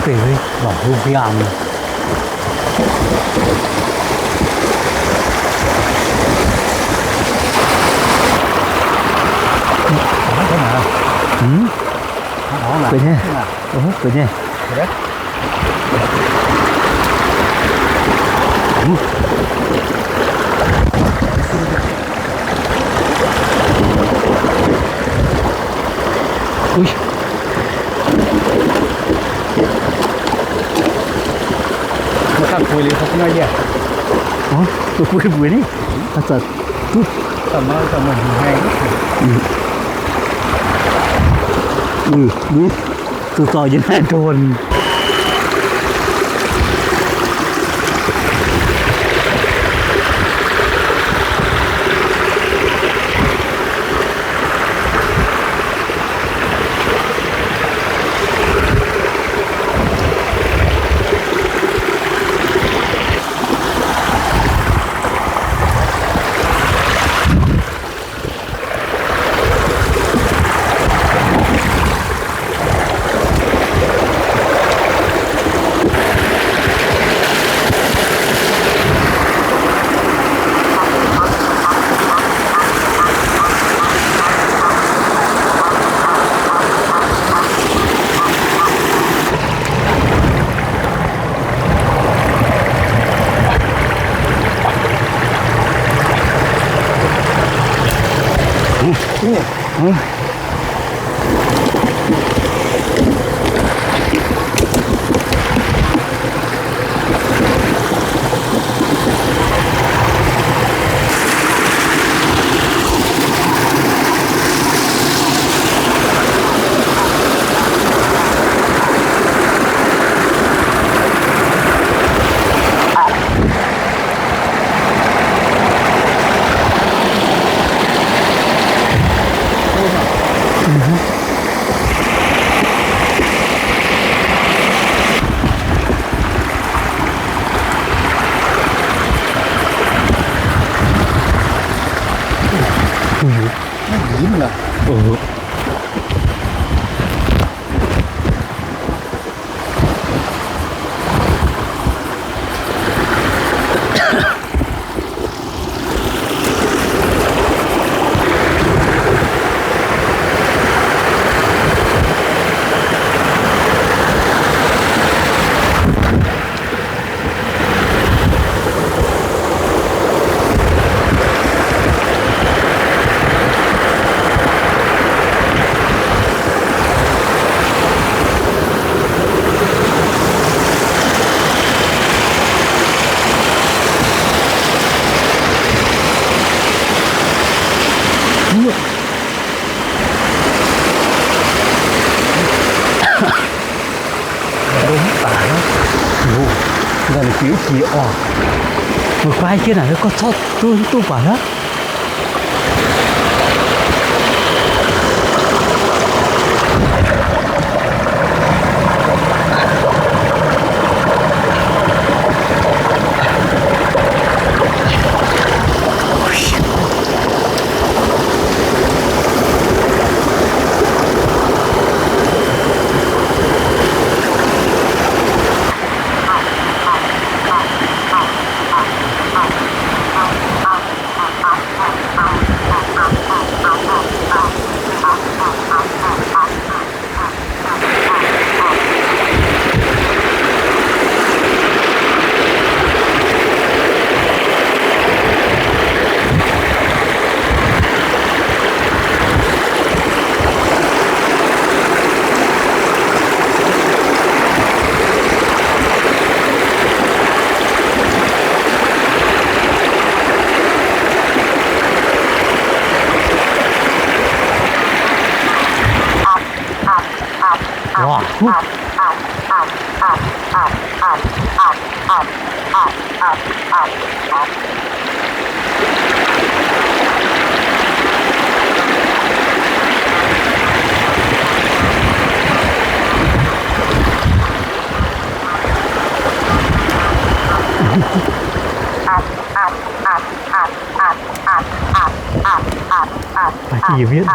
Beiv lorqc huv mbiaangx. Beiv nyei. Beiv nyei. Mbuo buix liuz, mbuo buix ni, a'zanc duqv. Zuqc zorc yiem naaiv ndonx. Nzunc biux jiex oc. Meih guai jienv naaic, gorngv corc duqv duqv baac hnangv. Waac, huv. Baac jiex yietc.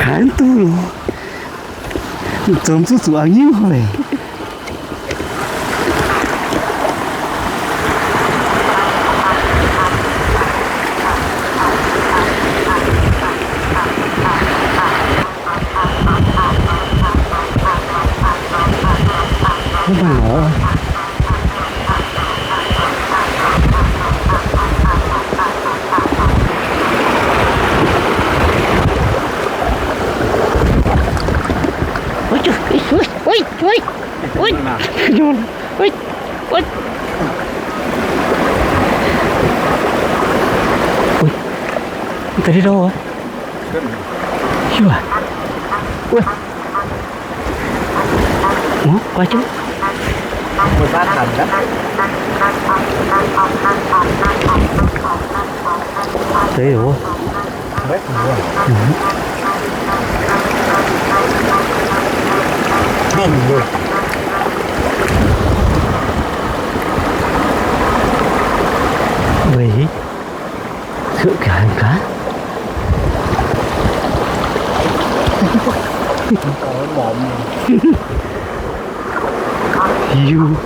Kangv duqv loh. Zomx zuqc zuqc a'nyiuv weic. Mv baac lorz. Ui, ui, ui. Ui, ui. Ui, ui. Ui, ui. Ui, ui. Ui. Ui, guai jienv. Deix oc. Weic. Keuv gaax gaax. Hiu.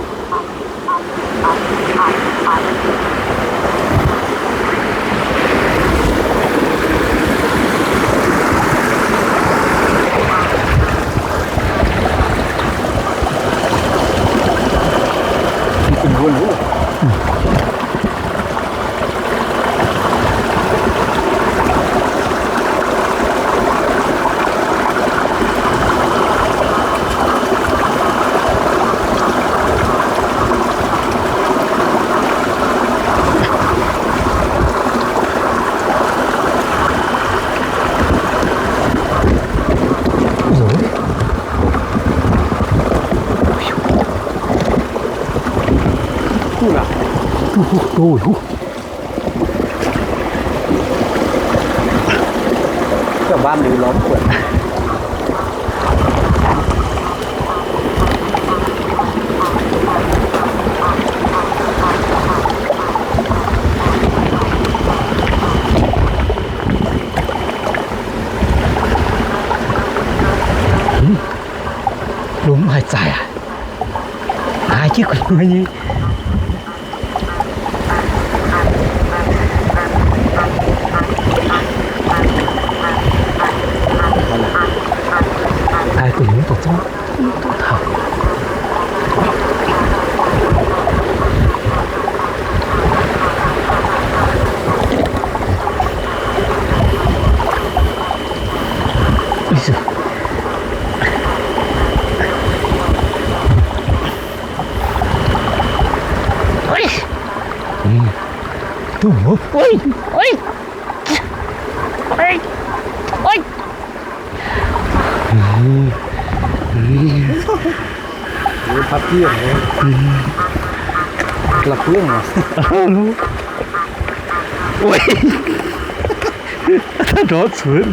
Lomh haih zaaic aqv. Haaix jienv gu'nyuoz nyei. Haaix gu'nyuoz dongh zorqv. Ui, ui, ui, ui, ui. Ui, phát triển rồi. Là Phương à? Ui. Taux nor cunx.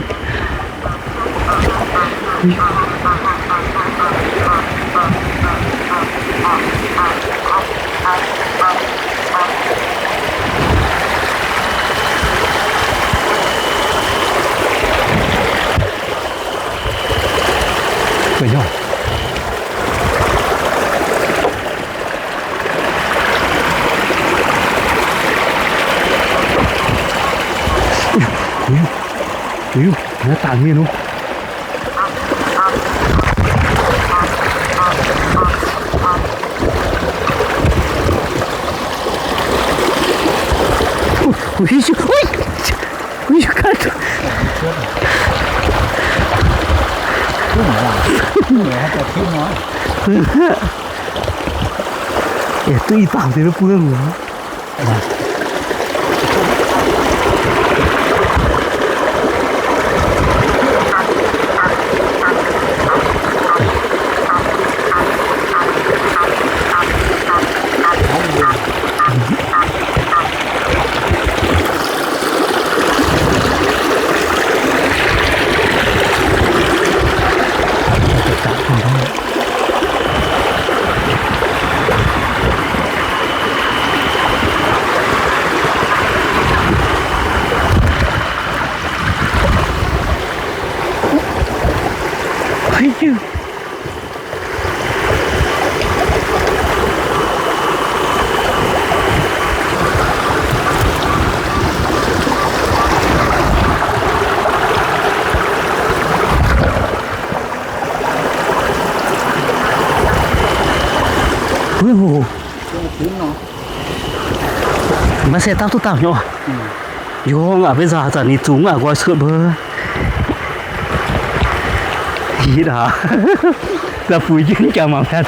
Guai hnyouv. Ui, ui, ui, naaiv dangc mienh oc. Ui, ui, ui, ga'naaiv. Yaac duqv i dauh deix buo. Maiv se dauh duqv dauh nyei. Yungz aqv, beiv nzauh zanc ninh zungx aqv, nqoi cuotv mbuo. Yie aac, za'fuix jienv jangx mangc gaax.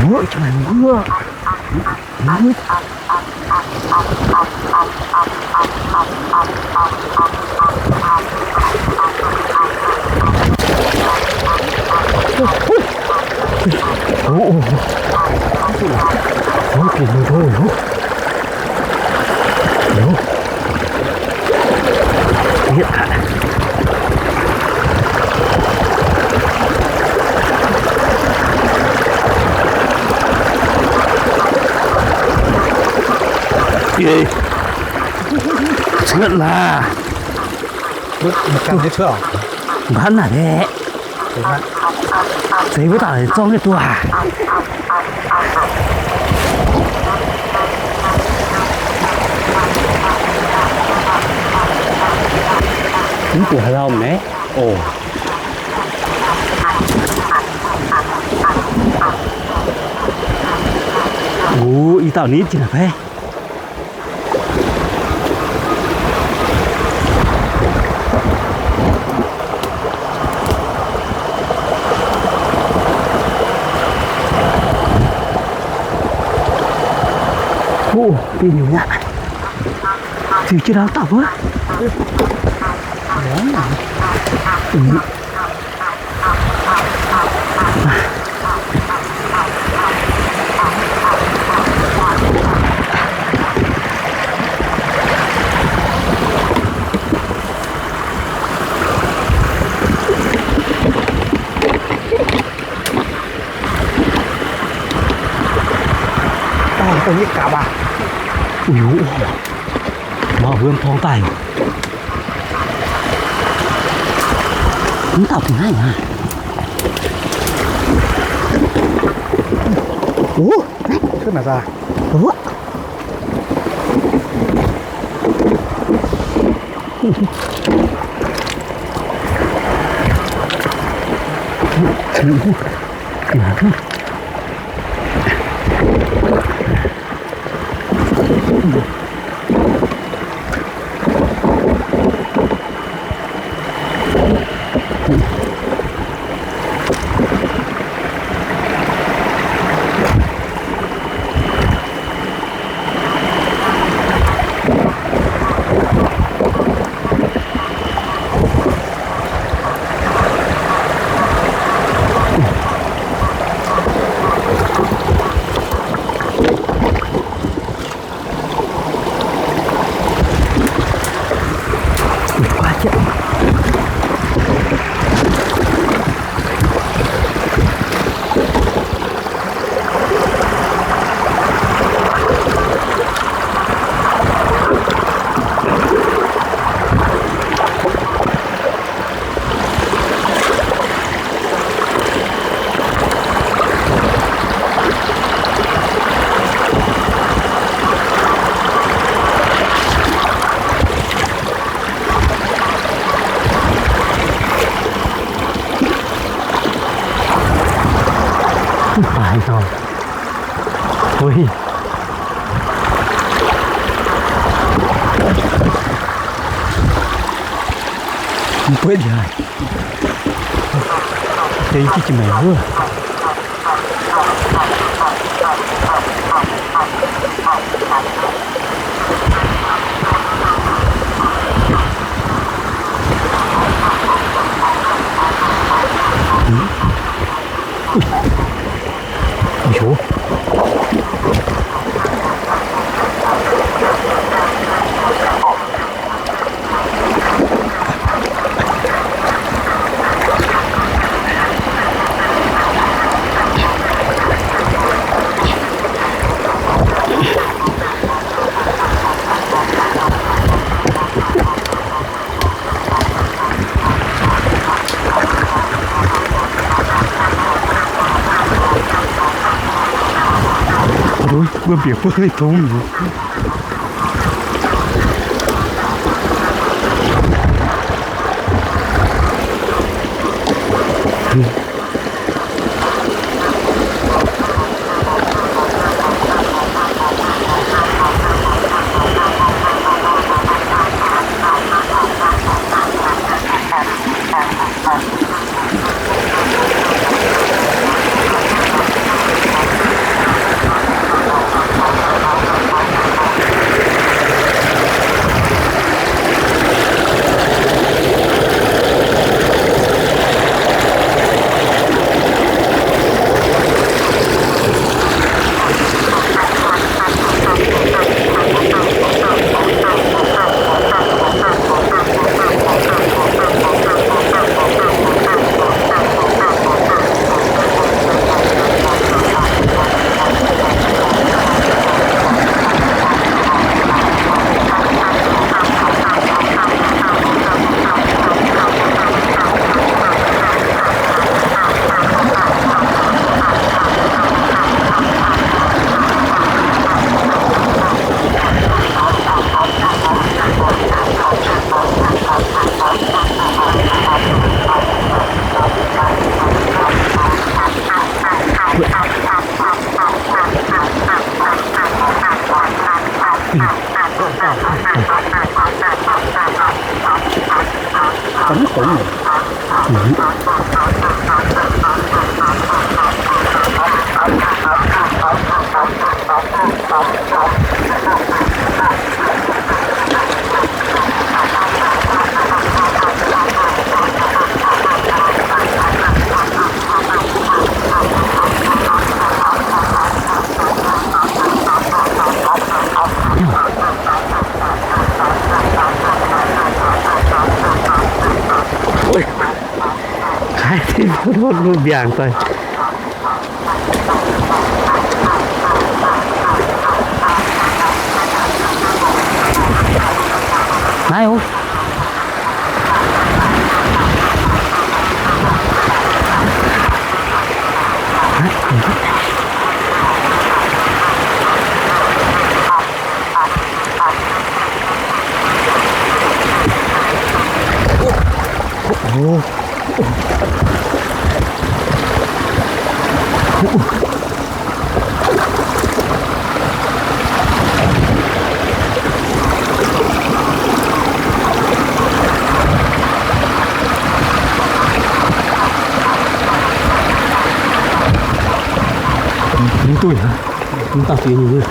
Cuotv laac. Mbatv naaic baeqc. Zeiz wuov dauh zorngv nyei duqv aac. Mv buatc haaix dauh maiv? Oc. Wuov, i dauh nitv jiex naaic fai? Wuov, biei nyungc aqv. Ziux jienv lauh dauh wuov. Dongh nyei gapv aac. Uix, mbuo porng daaih. Mv dauh ga'naaiv aac. Wuov, naaiv. Haaix nor? Ui. Mv buatc yaac. Deix jiex maengc wuov. Mbuo bieqc buonv mingh tong. Kaaix tin mbuo mbiaangc daaih. Naaiv oc. Mv duqv, mv dauh diex nyei.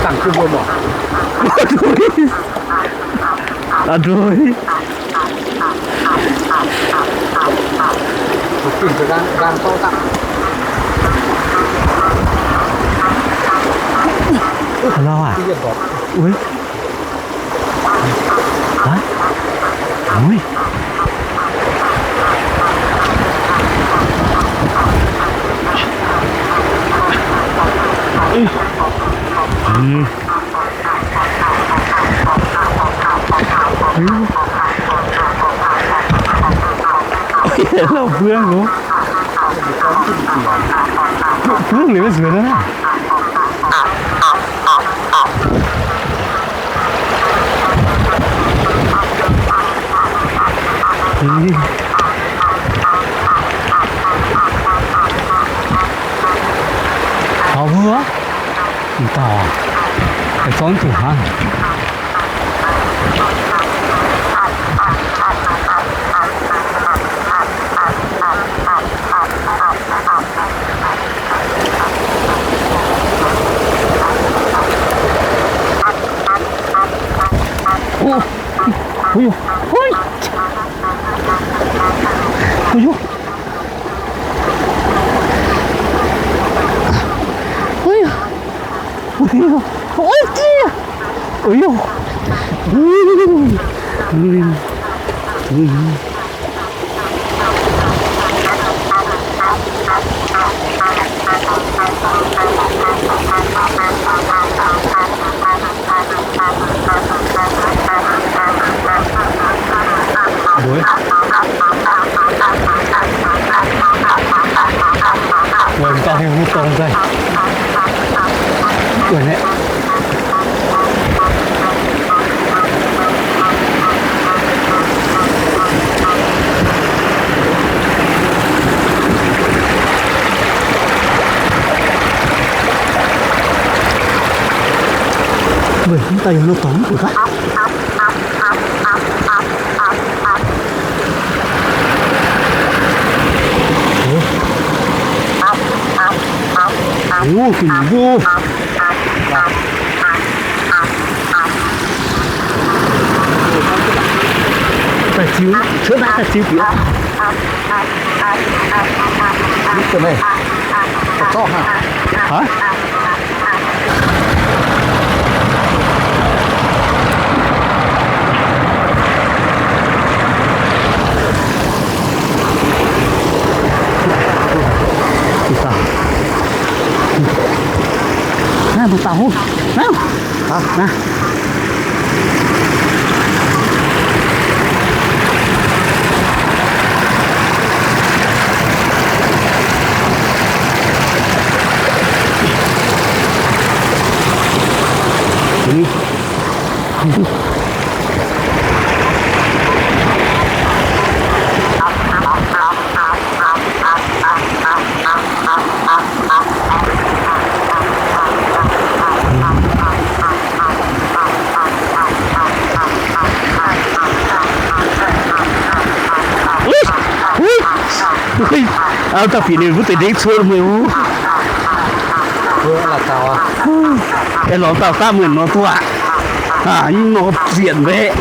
Dangh jienv wuom oc. A'ndui. A'lauh aac. Uix. Ui. Lauh buangv loh. Buangv liuz nzuonx naaiv. Taux mbuo, mv dauh, zorqv duqv hnangv. Ui, ui, ui, ui. Ui, ui, ui, ui. Mbuo gauh heuc mbuo dorngx daaih. Mbuo naaiv. Mbuo mv daaih yiem nor dorngx mv baac gaax. Wuov, ginh wuov. Daaih ziux, cuotv naaiv daaih ziux bieqc. Haaix? Naaiv mbuo daaih hov. Naaiv. Haaix? Naaiv. Ui, ui, ui. Aav dangh bieqc ninh mbuo deix ndengv cuotv meih wuov. Aengx lorz dauh daav meih nor duqv aqv. Aa, yie nor zienc mbaeqc.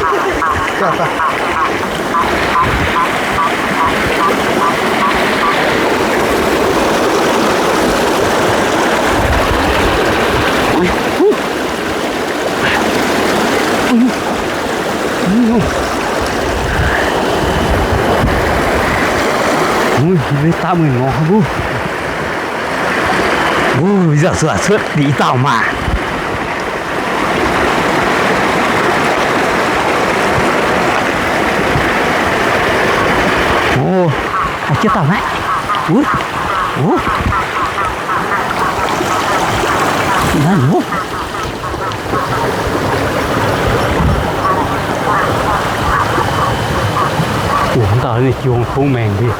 Mbuo daav meih nor mbuo. Mbuo yaac zuqc cuotv i dauh maah. Ov, jiex dauh naaiv. Wuov, wuov. Naaiv wuov. Wuov, dauh ninh jung kungx maengc ndiev.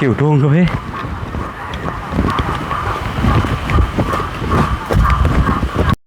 Heuc ndongh ga'meiv.